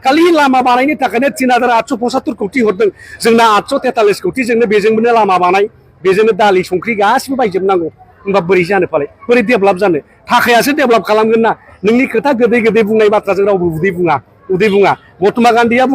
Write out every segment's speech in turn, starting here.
खालि लामा बानायनो थाखायनो 3875 कोटी हरदों जोंना 843 कोटी जोंनो बेजोंनो लामा बानाय बेजोंनो दालि संख्रि गासिबो बायजोबनांगौ होमबा बोरै जानो फालाय बोरै डेभेलप जानो थाखायासो डेभेलप खालामगोन ना नोंनि खोथा गोदै गोदै बुंनाय बाथ्राजों रावबो उदै बुङा महात्मा गान्धीया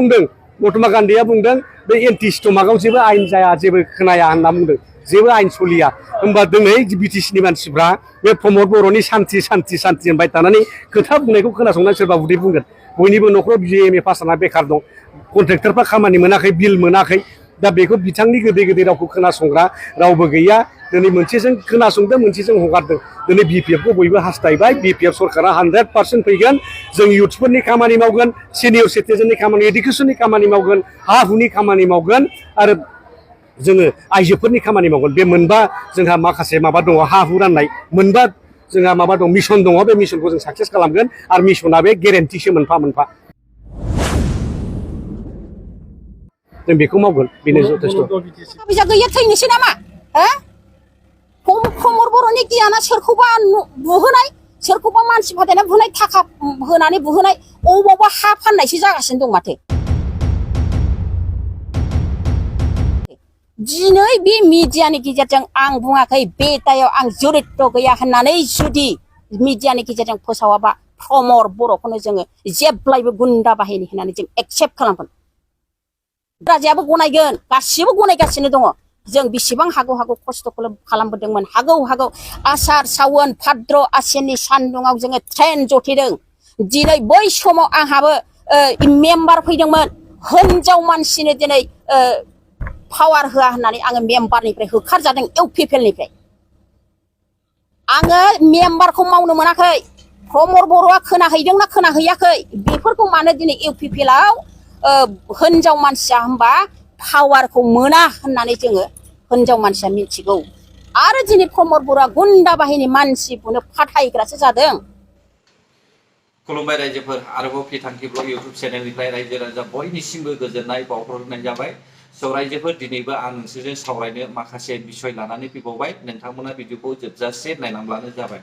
बुंदों बे एन्टि स्टमाकआव जेबो आयेन जाया जेबो खोनाया होनना बुंदों जेबो आयेन सलिया होमबा दिनै बिटिसिनि मानसिफ्रा बे प्रमद बर'नि सान्थि होनबाय थानानै खोथा बुंनायखौ खोनासंनानै सोरबा उदै बुंगोन बयनिबो न'खराव BA पास जाना बेखार दं कन्ट्रेक्टरफ्रा खामानि मोनाखै बिल मोनाखै दा बेखौ बिथांनि गोदै गोदै रावखौ खोनासंग्रा रावबो गैया दिनै मोनसेजों खोनासंदों मोनसेजों हगारदों दिनै BPFखौ बयबो हास्थायबाय BPF सरकारा 100% फैगोन जों युथफोरनि खामानि मावगोन सिनियर सिटिजेननि खामानि एडुकेसननि खामानि मावगोन हा हुनि खामानि मावगोन आरो जोङो आइजोफोरनि खामानि मावगोन बे मोनबा जोंहा माखासे माबा दङ हा हु राननाय मोनबा जोंहा माबा दं मिशन दङ बे मिशनखौ जों साक्सेस खालामगोन आरो मिशना बे गेरेन्टिसो मोनफा जों बेखौ मावगोन बेनो जथेष्ट फैसा गैया थैनोसै नामा हो प्रमद बर'नि गियाना सोरखौबा बुहोनाय सोरखौबा मानसि फाथायना बुहोनाय थाखा होनानै बुहोनाय अबावबा हा फाननायसो जागासिनो दं माथो दिनै बे मिडियानि गेजेरजों आं बुङाखै बे दायाव आं जरित्र गैया होननानै जुदि मिडियानि गेजेरजों फोसावाबा प्रमद बर'खौनो जोङो जेब्लायबो गुन्दा बाहिनी होननानै जों एक्सेप्ट खालामगोन राजायाबो गनायगोन गासिबो गनायगासिनो दङ जों बेसेबां हागौ खस्थ' खालामबोदोंमोन हागौ आसार सावन भाद्र आसिननि सान्दुङाव जोङो ट्रेन जथेदों दिनै बै समाव आंहाबो मेम्बार फैदोंमोन हिनजाव मानसिनो दिनै पावार होआ होननानै आङो मेम्बारनिफ्राय होखारजादों इउपिपिएलनिफ्राय आङो मेम्बारखौ मावनो मोनाखै प्रमद बर'आ खोनाहैदोंना खोनाहैयाखै बेफोरखौ मानो दिनै इउपिपिएलआव हिनजाव मानसिया होनबा पावारखौ मोना होननानै जोङो हिनजाव मानसिया मिथिगौ आरो दिनै प्रमद बर'आ गुन्दा बाहिनी मानसिखौनो फाथायग्रासो जादों खुलुमबाय रायजोफोर आरोबाव फिथांखि ब्लग इउटुब चेनेलनिफ्राय रायजो राजा बयनिसिमबो गोजोननाय बावहरनाय जाबाय स' रायजोफोर दिनैबो आं नोंसोरजों सावरायनो माखासे बिसय लानानै फैबावबाय नोंथांमोना भिडिअखौ जोबजासे नायलांब्लानो जाबाय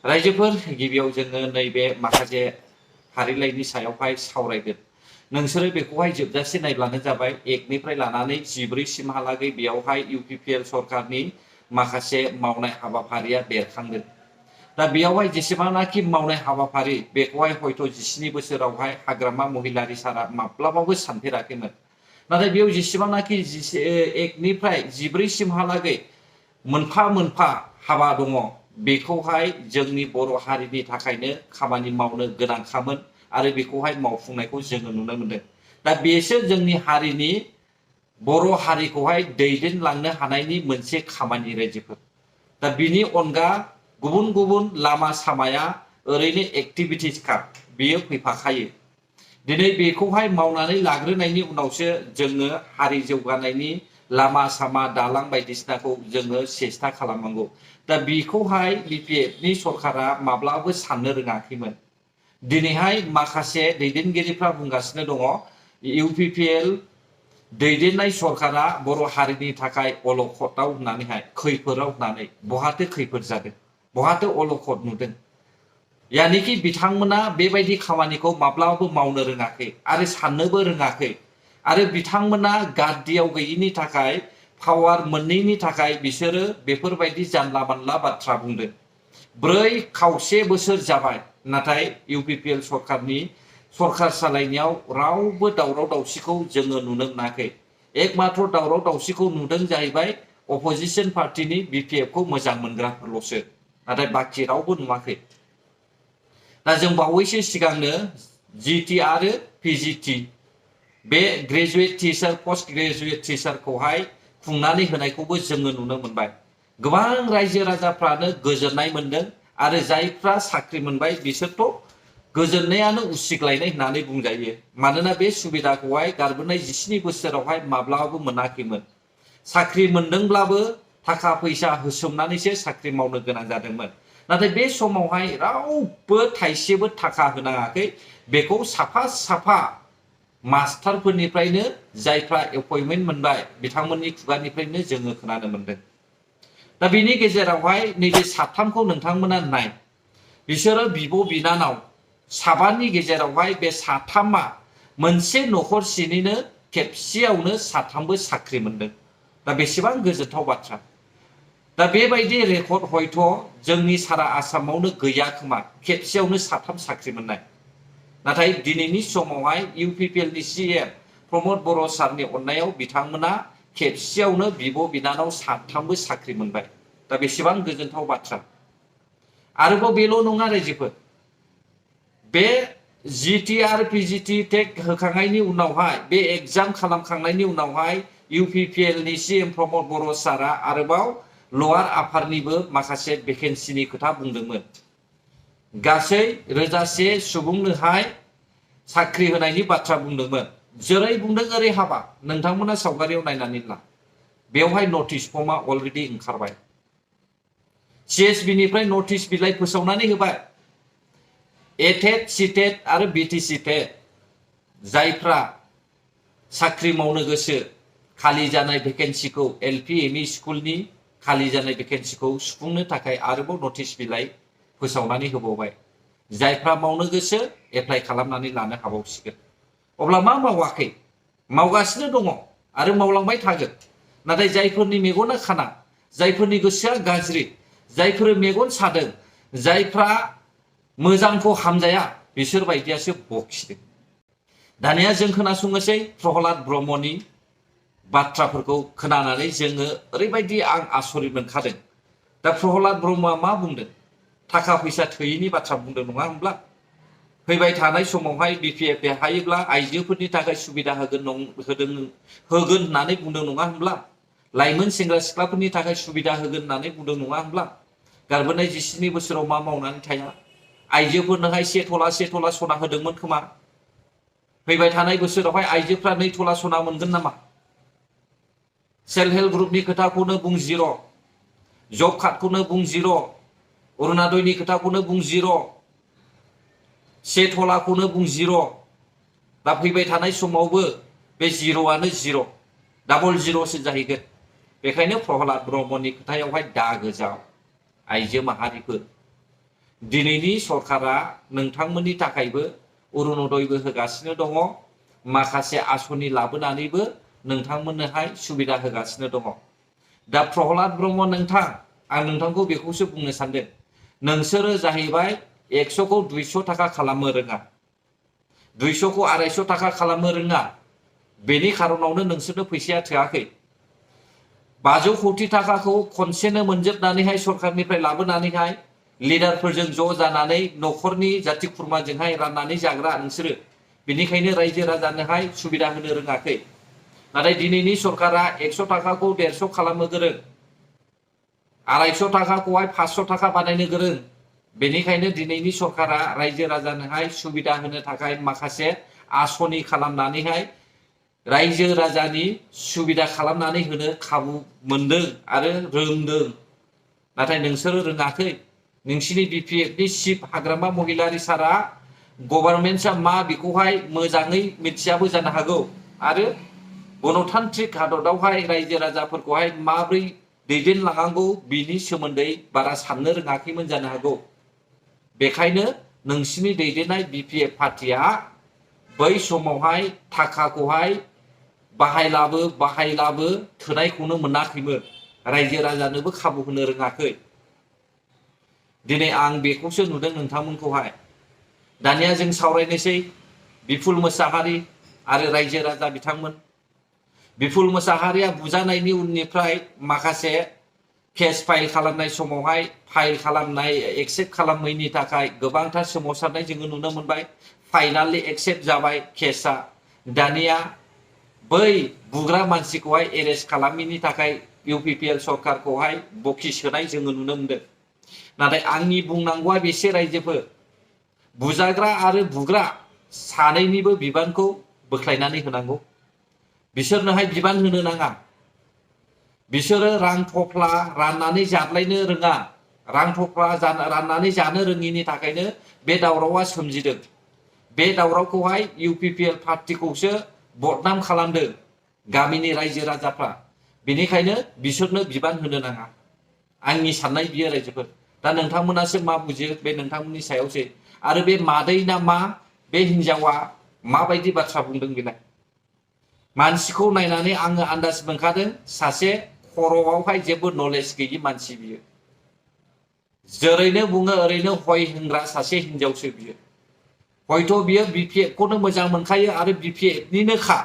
रायजोफोर गिबियाव जोङो नैबे माखासे फारिलाइनि सायावहाय सावरायगोन नोंसोरो बेखौहाय जोबजासे नायब्लानो जाबाय 1 निफ्राय लानानै 14 सिमहालागै बेयावहाय इउपिपिएल सरकारनि माखासे मावनाय हाबाफारिया बेरखांगोन दा बेयावहाय जेसेबांनाखि मावनाय हाबाफारि बेखौहाय हयथ' 17 बोसोरावहाय हाग्रामा महिलारि सारा माब्लाबाबो सानफेराखैमोन नाथाय बेयाव जेसेबांनाखि 1 निफ्राय 14 सिमहालागै मोनफा हाबा दङ बेखौहाय जोंनि बर' हारिनि थाखायनो खामानि मावनो गोनांखामोन आरो बेखौहाय मावफुंनायखौ जोङो नुनो मोनदों दा बेसो जोंनि हारिनि बर' हारिखौहाय दैदेनलांनो हानायनि मोनसे खामानि रायजोफोर दा बिनि अनगा गुबुन लामा सामाया ओरैनो एक्टिभिटिसखा बियो फैफाखायो दिनै बेखौहाय मावनानै लाग्रोनायनि उनावसो जोङो हारि जौगानायनि लामा सामा दालां बायदिसिनाखौ जोङो सेस्था खालामनांगौ दा बेखौहाय BPFनि सरकारा माब्लाबो साननो रोङाखैमोन दिनैहाय माखासे दैदेनगिरिफ्रा बुंगासिनो दङ इउपिपिएल दैदेननाय सरकारा बर' हारिनि थाखाय अलखदाव होननानैहाय खैफोदाव होननानै बहाथो खैफोद जादों बहाथो अलखद नुदों यानिखि बिथांमोना बेबायदि खामानिखौ माब्लाबाबो मावनो रोङाखै आरो साननोबो रोङाखै आरो बिथांमोना गाद्दियाव गैयिनि थाखाय पावार मोननैनि थाखाय बिसोरो बेफोरबायदि जानला मानला बाथ्रा बुंदों 4 बोसोर जाबाय नाथाय इउपिपिएल सरकारनि सरकार सालायनायाव रावबो दावराव दावसिखौ जोङो नुनो मोनाखै एकमात्र दावराव दावसिखौ नुदों जाहैबाय अपोजिशन पार्टीनि BPFखौ मोजां मोनग्राफोरल'सो नाथाय बाखि रावबो नुवाखै दा जों बावैसो सिगांनो GT आरो PGT बे ग्रेजुवेट टिचार पोस्ट ग्रेजुवेट टिचारखौहाय खुंनानै होनायखौबो जोङो नुनो मोनबाय गोबां रायजो राजाफ्रानो गोजोननाय मोनदों आरो जायफ्रा साख्रि मोनबाय बिसोरथ' गोजोननायानो उसिग्लायनाय होननानै बुंजायो मानोना बे सुबिदाखौहाय गारबोनाय 17 बोसोरावहाय माब्लाबाबो मोनाखैमोन साख्रि मोनदोंब्लाबो थाखा फैसा होसोमनानैसो साख्रि मावनो गोनां जादोंमोन नाथाय बे समावहाय रावबो थाइसेबो थाखा होनाङाखै बेखौ साफा मास्टारफोरनिफ्रायनो जायफ्रा एपइन्टमेन्ट मोनबाय बिथांमोननि खुगानिफ्रायनो जोङो खोनानो मोनदों दा बेनि गेजेरावहाय नैबे 3खौ नोंथांमोना नाय बिसोरो बिब' बिनानाव साबानि गेजेरावहाय बे साथामा मोनसे न'खरसेनिनो खेबसेयावनो साथामबो साख्रि मोनदों। दा बेसेबां गोजोनथाव बाथ्रा। दा बेबायदि रेकर्ड हयथ' जोंनि सारा आसामावनो गैया खोमा, खेबसेयावनो साथाम साख्रि मोननाय। नाथाय दिनैनि समावहाय UPPL नि CM प्रमद बर' सारनि अननायाव बिथांमोना खेबसेयावनो बिब' बिनानाव साथामबो साख्रि मोनबाय। दा बेसेबां गोजोनथाव बाथ्रा। आरोबाव बेल' नङा रायजोफोर, बे GTR PGT टेक होखांनायनि उनावहाय, बे एग्जाम खालामखांनायनि उनावहाय UPPL नि CM प्रमद बर' सारा आरोबाव लवार आफारनिबो माखासे भेकेन्सिनि खोथा बुंदोंमोन। गासै 1000 सुबुंनोहाय साख्रि होनायनि बाथ्रा बुंदोंमोन। जेरै बुंदों ओरै हाबा। नोंथांमोना सावगारियाव नायनानै ला, बेवहाय नटिस फर्मआ अलरेडि ओंखारबाय। CSB निफ्राय नटिस बिलाइ फोसावनानै होबाय। एटेट सिटेट आरो BTC टेट जायफ्रा साख्रि मावनो गोसो, खालि जानाय भेकेन्सिखौ LP ME स्कुलनि खालि जानाय भेकेन्सिखौ सुफुंनो थाखाय आरोबाव नटिस बिलाइ फोसावनानै होबावबाय। जायफ्रा मावनो गोसो एप्लाइ खालामनानै लानो हाबावसिगोन। अब्ला मा मावाखै? मावगासिनो दङ आरो मावलांबाय थागोन। नाथाय जायफोरनि मेगना खाना, जायफोरनि गोसोआ गाज्रि, जायफोर मेगन सादों, जायफ्रा मोजांखौ हामजाया, बिसोर बायदियासो बखिदों। दानिया जों खोनासंनोसै प्रहलाद ब्रह्मनि बाथ्राफोरखौ खोनानानै जोङो ओरैबायदि आं आसरित मोनखादों। दा प्रहलाद ब्रह्मआ मा बुंदों? थाखा फैसा थोयैनि बाथ्रा बुंदों नङा होनब्ला? फैबाय थानाय समावहाय BPF हायोब्ला आइजोफोरनि थाखाय सुबिदा होगोन होननानै बुंदों नङा होनब्ला? लाइमोन सेंग्रा सिख्लाफोरनि थाखाय सुबिदा होगोन होननानै बुंदों नङा होनब्ला? गारबोनाय 17 बोसोराव मा मावनानै थाया? आइजोफोरनोहाय 1 तला सना होदोंमोन खोमा। फैबाय थानाय बोसोरावहाय आइजोफ्रा 2 तला सना मोनगोन नामा? सेल्फ हेल्प ग्रुपनि खोथाखौनो बुं जिर', जब कार्डखौनो बुं जिर', अरुणादयनि खोथाखौनो बुं जिर', 1 तलाखौनो बुं जिर'। दा फैबाय थानाय समावबो बे जिर'आनो जिर', डाबल जिर'सो जाहैगोन। बेखायनो प्रहलाद ब्रह्मनि खोथायावहाय दा गोजाव आइजो माहारिफोर। दिनैनि सरकारा नोंथांमोननि थाखायबो अरुणोदयबो होगासिनो दङ, माखासे आसनि लाबोनानैबो नोंथांमोननोहाय सुबिदा होगासिनो दङ। दा प्रहलाद ब्रह्म नोंथां, आं नोंथांखौ बेखौसो बुंनो सानदों, नोंसोरो जाहैबाय 100खौ 200 थाखा खालामनो रोङा, 200खौ 250 थाखा खालामनो रोङा। बेनि खारनावनो नोंसोरनो फैसाया थोआखै। 500 कोटि थाखाखौ खनसेनो मोनजोबनानैहाय सरकारनिफ्राय लाबोनानैहाय लिडारफोरजों ज' जानानै न'खरनि जाथि खुरमाजोंहाय राननानै जाग्रा नोंसोरो। बेनिखायनो रायजो राजानोहाय सुबिदा होनो रोङाखै। नाथाय दिनैनि सरकारा 100 थाखाखौ 150 खालामनो गोरों, 250 थाखाखौहाय 500 थाखा बानायनो गोरों। बेनिखायनो दिनैनि सरकारा रायजो राजानोहाय सुबिदा होनो थाखाय माखासे आसनि खालामनानैहाय रायजो राजानि सुबिदा खालामनानै होनो खाबु मोनदों आरो रोंदों। नाथाय नोंसोरो रोङाखै। नोंसिनि BPFनि चिफ हाग्रामा महिलारि सारा गभर्नमेन्टआ मा बेखौहाय मोजाङै मिथियाबो जानो हागौ आरो गणतान्त्रिक हादरावहाय रायजो राजाफोरखौहाय माब्रै दैदेनलांनांगौ बिनि सोमोन्दै बारा साननो रोङाखैमोन जानो हागौ। बेखायनो नोंसिनि दैदेननाय BPF पार्टिया बै समावहाय थाखाखौहाय बाहायलाबो थोनायखौनो मोनाखैमोन, रायजो राजानोबो खाबु होनो रोङाखै। दिनै आं बेखौसो नुदों नोंथांमोनखौहाय। दानिया जों सावरायनोसै बिपुल मोसाहारि आरो रायजो राजा बिथांमोन। बिपुल मोसाहारिया बुजानायनि उननिफ्राय माखासे केस फाइल खालामनाय समावहाय फाइल खालामनाय एक्सेप्ट खालामैनि थाखाय गोबांथार सोमावसारनाय जोङो नुनो मोनबाय। फाइनालि एक्सेप्ट जाबाय केसआ। दानिया बै बुग्रा मानसिखौहाय एरेस्ट खालामैनि थाखाय UPPL सरकारखौहाय बखि सोनाय जोङो नुनो मोनदों। नाथाय आंनि बुंनांगौआ बेसे रायजोफोर, बुजाग्रा आरो बुग्रा सानैनिबो बिबानखौ बोख्लायनानै होनांगौ। बिसोरनोहाय बिबान होनो नाङा। बिसोरो रां थफ्ला राननानै जाद्लायनो रोङा। रां थफ्ला राननानै जानो रोङिनि थाखायनो बे दावरावआ सोमजिदों। बे दावरावखौहाय UPPL पार्टिखौसो बदनाम खालामदों गामिनि रायजो राजाफ्रा। बेनिखायनो बिसोरनो बिबान होनो नाङा। आंनि साननाय बियो रायजोफोर। दा नोंथांमोनासो मा बुजियो बे नोंथांमोननि सायावसै। आरो बे मादै ना मा बे हिनजावा माबायदि बाथ्रा बुंदों बेलाय मानसिखौ नायनानै आङो आन्दाज मोनखादों सासे खर'आवहाय जेबो नलेज गैयि मानसि बियो जेरैनो बुङो ओरैनो हय होनग्रा सासे हिनजावसो बियो हयथ' बियो BPF खौनो मोजां मोनखायो आरो BPF निनोखा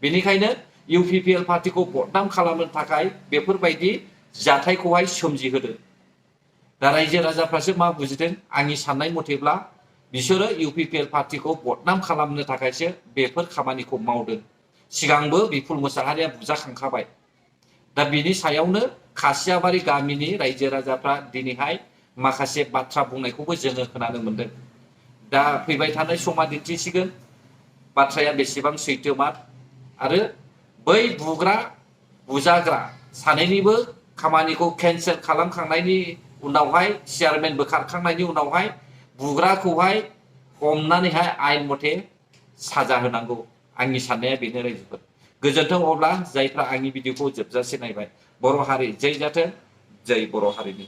बेनिखायनो UPPL पार्टीखौ बदनाम खालामनो थाखाय बेफोरबायदि जाथायखौहाय सोमजिहोदों दा रायजो राजाफ्रासो मा बुजिदों आंनि साननाय मथेब्ला बिसोरो UPPL पार्टीखौ बदनाम खालामनो थाखायसो बेफोर खामानिखौ मावदों सिगांबो बिपुल मोसाहारिया बुजाखांखाबाय दा बिनि सायावनो खासियाबारि गामिनि रायजो राजाफ्रा दिनैहाय माखासे बाथ्रा बुंनायखौबो जोङो खोनानो मोनदों दा फैबाय थानाय समा दिन्थिसिगोन बाथ्राया बेसेबां सैथोमार आरो बै बुग्रा बुजाग्रा सानैनिबो खामानिखौ केन्सेल खालामखांनायनि उनावहाय चेयारमेन बोखारखांनायनि उनावहाय बुग्राखौहाय हमनानैहाय आयेन मथे साजा होनांगौ आंनि साननाया बेनो रायजोफोर गोजोन्थों अब्ला जायफ्रा आंनि भिडिअखौ जोबजासे नायबाय बर' हारि जै जाथों जै बर' हारिनि